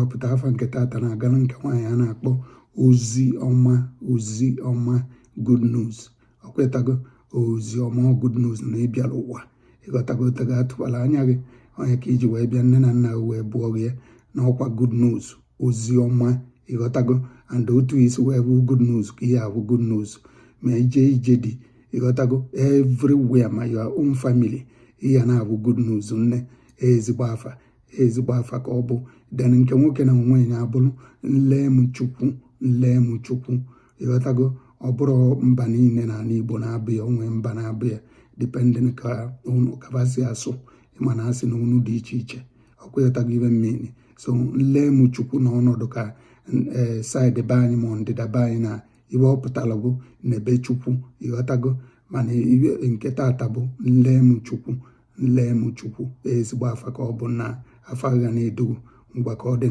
Akọwapụta afa nke tata na-agara nke nwaanyị a na-akpọ Ozi Ọma. Ozi Ọma, good news. Ọkwetago ozi ọma, good news na ịbịara ụwa. Ịghọtago? Tego atụbara anya gị onye ka iji wee bịa, nne na nna gị wee bụọ gị n'ọkwa good news, ozi ọma. Ịghọtago? And otu isi wee bụ good news ka ihe abụ good news ma ije ije dị. Ịghọtago? Everywhere, ma your own family, ihe na-abụ good news. Nne, ezigbo afa, ezigbo afa ka ọ bụ. Then nke nwoke na onwe ya abụrụ Nlem Chukwu. Nlem Chukwu. Ịghọtago? Ọ bụrụ mba niile n'ala Igbo na-abụ ya, onwe mba na-abụ ya, depending ka unu kaba si asụ. Ịma na asị na unu dị iche iche. Ọkwa ịghọtago ibe mmiri? So Nlem Chukwu na ọnọdụ ka ee side be anyị ma ndịda be anyị na ibe ọ pụtara bụ n'ebe Chukwu. Ịghọtago? Mana ibe nke tata bụ Nlem Chukwu. Nlem Chukwu, ezigbo afa ka ọ bụ na afa ga na-edu ngwa ka ọ dị.